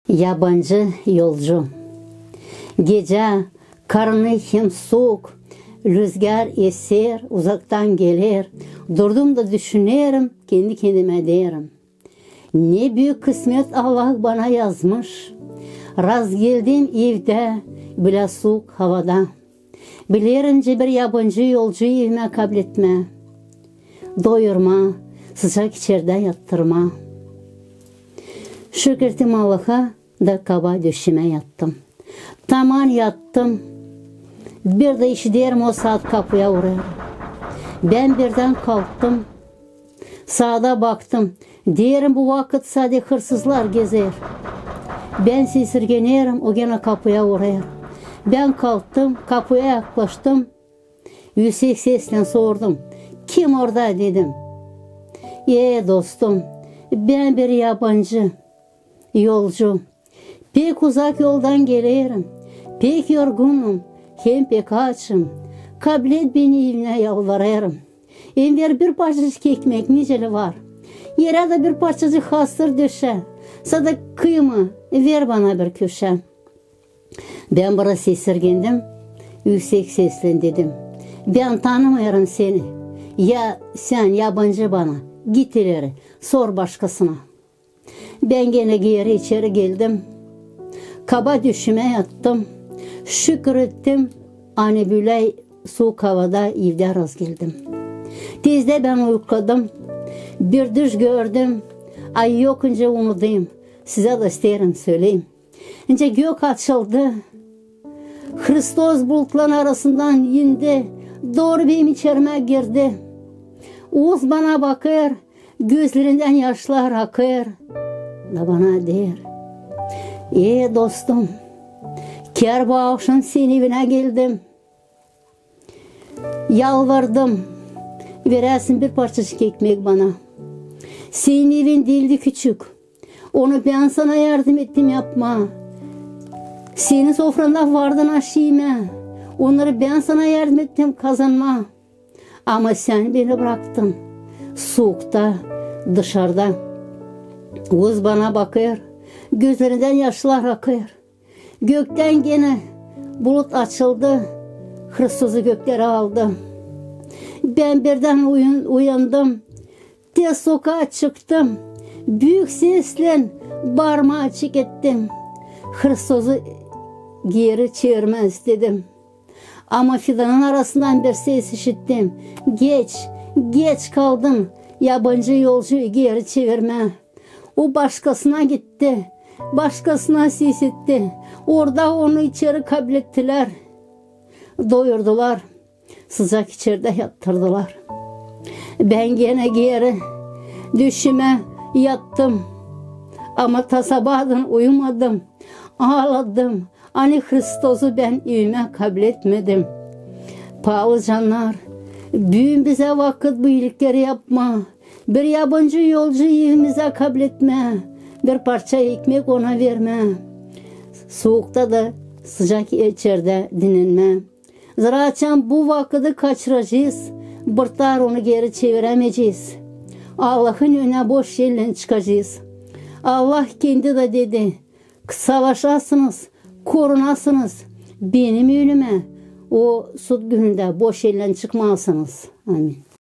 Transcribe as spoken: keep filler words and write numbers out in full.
Yabancı yolcu. Gecä karannık hem suuk, rüzgar eser, uzaktan geler. Durdum da düşünerim, kendi kendimä deerim: ne büük kısmet Allah bana yazmış. Rastgeldim evdä bölä suuk havada. Bilerim, nicä bir yabancı yolcu evimä kabletmää, doyurmaa, sıcak içerdä yattırmaa. Şükür ettim Allaha da kaba döşemää yattım. Taman yattım. Bir dä işiderim, o saat kapuya uurêr. Bän birdän kalktım. Saada baktım. Deerim, bu vakıt sade hırsızlar gezer. Bän sesirgenerim, o genä kapuya uurêr. Bän kalktım, kapuya yaklaştım. Üüsek seslän sordum: kim orada? dedim. E, dostum, bän bir yabancı yolcu. Pek uzak yoldan gelerim. Pek yorgunum hem pek açım. Kablet beni evinä, yalvarêrım. Hem ver bir parçacık ekmek, nicä var. Erä dä bir parçacık hastır döşä. Sade kıyma, ver bana bir köşä. Bän biraz sesirgendim, üüsek seslän dedim: bän tanımêêrım seni. Ya sän yabancı bana, git ileri, sor başkasına. Bän genä geeri içeri geldim. Kaba döşemää yattım. Şükür ettim, ani bölä suuk havada evdä rastgeldim. Tezdä bän uyukladım. Bir düş gördüm. Ay, yok, nicä unudayım. Sizä dä isteerim söleyim. Nicä gök açıldı. Hristos bulutların arasından indi. Dooru benim içerimä girdi. Uz bana bakêr, gözlerindän yaşlar akêr. Da bana deer: e, dostum, kär bu avşam senin evinä geldim. Yalvardım, veräsin bir parçacık ekmek bana. Senin evin diildi küçük. Onu bän sana yardım ettim yapmaa. Senin sofranda vardı aş iimää. Onnarı bän sana yardım ettim kazanmaa. Ama sän beni braktın suukta, dışarda. Uz bana bakêr, gözlerindän yaşlar akêr. Göktä genä bulut açıldı, Hristosu göklerä aldı. Bän birdän uyan-, uyandım, te sokaa çıktım, büük seslän baarmaa çekettim. Hristosu geeri çevirmää istedim. Ama fidanın arasından bir ses işittim: geç, geç kaldın yabancı yolcuyu geeri çevirmää. O başkasına gitti, başkasına ses etti. Orada onu içeri kablettilär, doyurdular, sıcak içerdä yattırdılar. Bän genä geeri döşemää yattım. Ama ta sabaadan uyumadım, aaladım, ani Hristosu bän evimä kabletmedim. Paalı cannar, büün bizä vakıt bu iilikleri yapmaa. Bir yabancı yolcu evimizä kabletmää, bir parça ekmek ona vermää, suukta da sıcak içerdä dinnenmää. Zerä açan bu vakıdı kaçıracez, bir taa onu geeri çevirämeyecez. Allahın önünä boş ellän çıkacez. Allah kendi dä dedi: savaşasınız, korunasınız, benim önümä o sud günündä boş ellän çıkmazsınız. Amin.